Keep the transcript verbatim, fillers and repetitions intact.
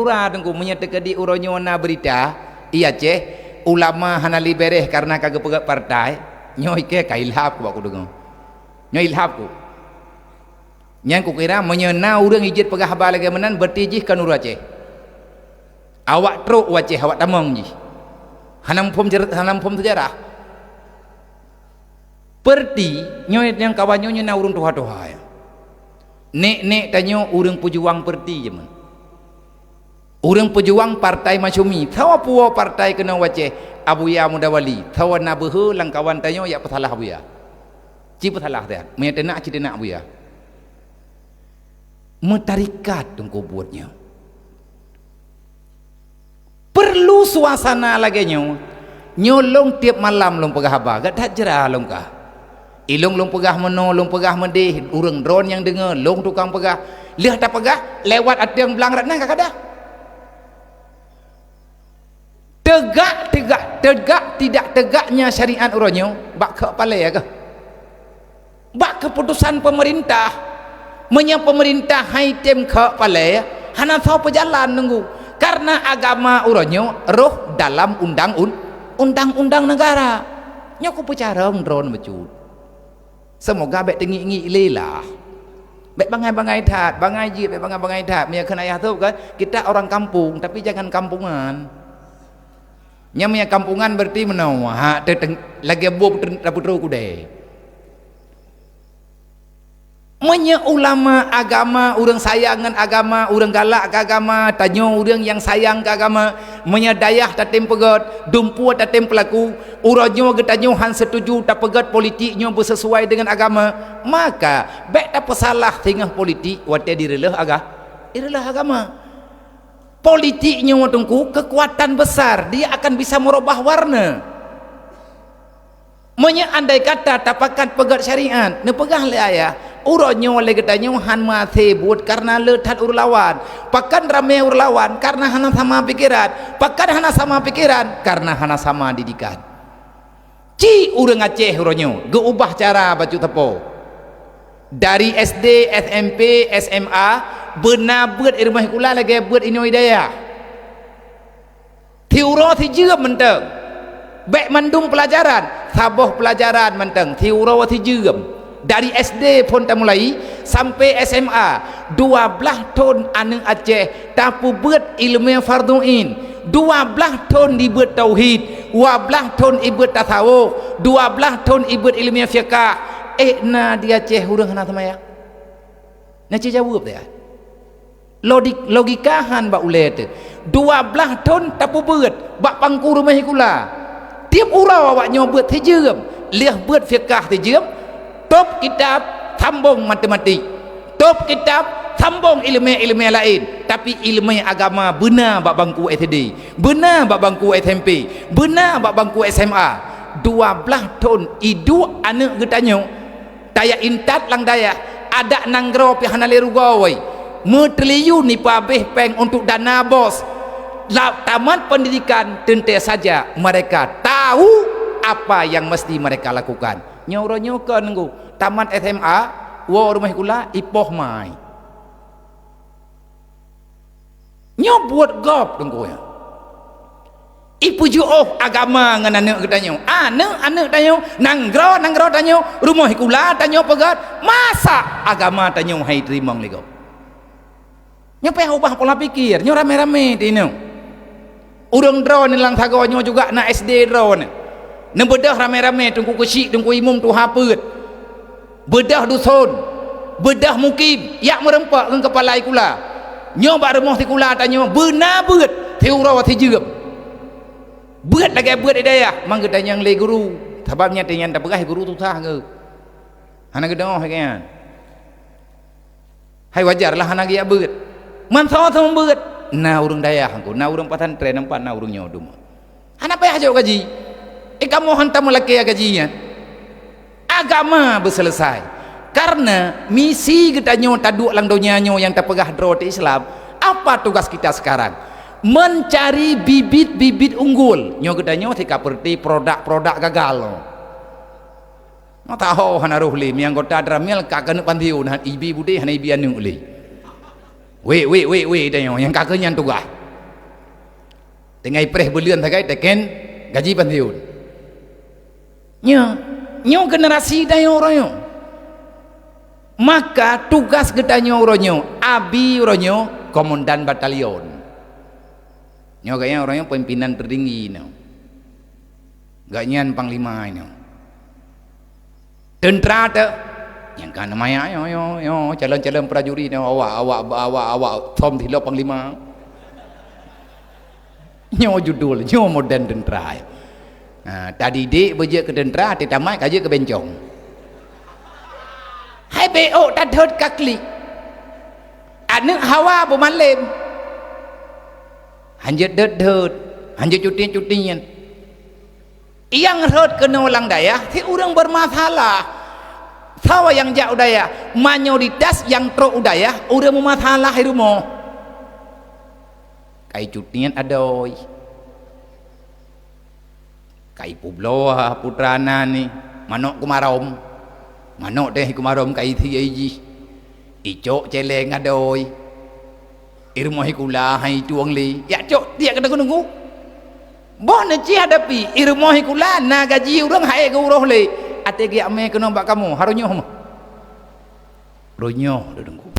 Ura Teungku, meunyoe teukeudi uroe nyoe na beurita, i Aceh, ulama hana lé beureh kareuna ka geupeugét partai, nyoe ikée ka ilhab ku bak kudeungoe. Nyoe ilhab ku. Nyang kukira meunyoe na ureuëng ijeuet peugah haba lagée meunan, berarti jih kon ureuëng Aceh. Awak trok u Aceh, awak tamong jih. Hana muphom jar-, hana muphom seujarah. Peurti nyoe nyang kawan nyoe, nyoe na ureuëng tuha-tuha ya. Nek-nek tanyoe ureuëng peujuang peurti jameun. Ureuëng peujuang partai Masyumi, sawa puwoe partai keunoe u Aceh, Abuya Mudawali, sawa na beuhe lam kawan tanyoe yak peusalah Abuya. Ci peusalah that, meunyoe teunak ci teunak Abuya. Meutarikat Teungku buet nyoe. Peurlu suasana lagée nyoe. Nyoe lôn tieb malam lôn peugah haba, gata jra lôn ka. Ilôn lôn peugah meunoe, lôn peugah meudeh, ureuëng droen nyang deungoe, lôn tukang peugah. Lheueh tapeugah, lewat ateueng blang rot nan ka kadah. Tegak, tegak, tegak tidak tegaknya syariat uroe nyoe bak kheuk palée keuh. Bak keuputosan peumeurintah. Meunyoe peumeurintah hai tem kheuk palée, hana soe peujalan Teungku. Kareuna agama uroe nyoe roh dalam undang-un-, undang-undang negara. Nyoe kupeucarông droen bacut. Seumoga bék teungiek-ngiek lé lah. Bék bangai-bangai that, bangai jeuet, bék bangai-bangai that. Meunyoe kheun ayah tôb kan, kita orang kampung, tapi jangan kampungan. Nyang meunyoe kampungan berarti meunoe, ha, teuteng-, lagée boh teuteng-, tapeutrok kudée. Meunyoe ulama agama, ureuëng sayang ngon agama, ureuëng galak keu agama, tanyoe ureuëng nyang sayang keu agama, meunyoe dayah tatem peugét, dumpeue tatem peulaku, uroe nyoe geutanyoe han seutuju tapeugét politik nyoe beuseusuai deungon agama, maka bék tapeusalah singoh politik watée direuleuh aga-, direuleuh agama. Politik nyoe Teungku keukuatan besar, dia akan bisa meurubah warna. Meunyoe andai kata tapakat peugét syariat, neupeugah lé ayah, uroe nyoe lé geutanyoe han meuaté buet kareuna le that ureuëng lawan. Pakon ramé ureuëng lawan? Kareuna hana sama pikeran. Pakon hana sama pikeran? Kareuna hana sama didikan. Ci ureuëng Aceh uroe nyoe geuubah cara bacut sapo. Dari S D, S M P, S M A, beuna beuet i rumoh sikula lagée beuet inoe i dayah. Siuroe sijeuem mantong. Bék mandum peulajaran, saboh peulajaran mantong, siuroe sijeuem. Dari S D phon tamulai sampai S M A, dua blaih thon aneuëk Aceh tapeubeuet iéleumé fardhu ain. Dua blaih thon dibeuet tauhid, dua blaih thon ibeuet tasawuf, dua blaih thon ibeuet iéleumé fiqah. Ék na di Aceh ureuëng hana seumayang? Na ci jaweueb teuh. Lodi-, logika han bak ulée teuh. Dua blaih thon tapeubeuet bak pangku rumoh sikula. Tieb uroe awak nyoe beuet sijeuem, lheueh beuet fiqah sijeuem, tôb kitab sambong matematik, tôb kitab sambong iéleumé-iéleumé laén, tapi iéleumé agama beuna bak bangku S D, beuna bak bangku S M P, beuna bak bangku S M A. Dua blaih thon iduek aneuëk geutanyoe, tajak intat lam dayah, adak nanggroe pih hana lé rugoe, meutriliun ipeuhabéh péng untuk dana bos. Lam tamat pendidikan, teuntée saja mereka tahu apa yang mesti mereka lakukan. Nyoe uroe nyoe kon Teungku, tamat S M A, woe rumoh sikula, ipoh mai. Nyoe buet gob Teungku nyan. Ipeujiôh agama ngon aneuëk geutanyoe. Aneuëk-aneuëk tanyoe, nanggroe-nanggroe tanyoe, rumoh sikula tanyoe peugét, masa agama tanyoe han iteurimong lé gob? Nyoe payah ubah pola pikir, nyoe ramé-ramé teuinong. Ureuëng droeneuh lam sagoe nyoe juga na S D droeneuh. Neubeudôh ramé-ramé, Teungku Keuchik, Teungku Imum, tuha peuet. Beudôh duson, beudôh mukim, jak meurumpok ngon keupala sikula. Nyoe bak rumoh sikula tanyoe beuna beuet siuroe sijeuem. Beuet lagée beuet di dayah, mang geutanyoe lé guru. Sabab nyan tanyoe tapeugah guru susah geuh. Hana geudeungoe lagée nyan. Hai wajar lah hana geujak beuet. Man soe-soe beuet? Na ureuëng dayah Teungku, na ureuëng pesantren, nampak na ureuëng nyoe dum. Hana payah jok gaji. Eh, kamoe hantom meulakée gaji nyan. Agama beuseuleusai. Karena misi geutanyoe taduek lam donya nyoe nyang tapeugah droe teuh Islam. Apa tugas kita sekarang? Mencari bibit-bibit unggul. Nyoe geutanyoe sika peureuti produk-produk gagal. Mata ho hana roh lé, mi anggota Dramil ka keuneuk pansiun, han ibi budé, hana ibi aneuëk lé. Wék, wék, wék, wék, tanyoe nyang ka keuh nyan tugaih. Tinggai preh buleuen sagai teken gaji pensiun. Nyoe, nyoe generasi tanyoe uroe nyoe. Maka tugas geutanyoe uroe nyoe, abi uroe nyoe, komandan batalion. Nyoe geutanyoe uroe nyoe pimpinan tertinggi nyoe. Geutanyoe panglima nyoe. Teuntra teuh, nyang ka namanya nyoe, nyoe, nyoe, calon-calon prajurit nyoe, awak, awak, awak, awak, som silo panglima. Nyoe judul, nyoe modern teuntra. Ha, tadidik beujeuet keu teuntra, tatamat ka jeuet keu bencong. Hai bék ôk tadhôt ka klik. Aneuk hawa beumalém. Hanjeuet deuet-deuet, hanjeuet cuti-cuti nyan. Nyang rhot keunoe lam dayah, si ureuëng bermasalah. Sawa nyang jak u dayah, mayoritas nyang trok u dayah, ureuëng meumasalah di rumoh. Kai cuti nyan adoe. Kai peubloe putra nan ni, manok kumarom. Manok teuh kumarom kai thi ai jih. Icok celeng adoe. Irumoh ikula hai tueng lé. Yak cok tiek kata nunggu. Boh neuci hadapi, irumoh ikula na gaji ureuëng hai geuroh lé. Até giak mé keunoe bak kamoe, harunyoh mah. Runyoh deununggu.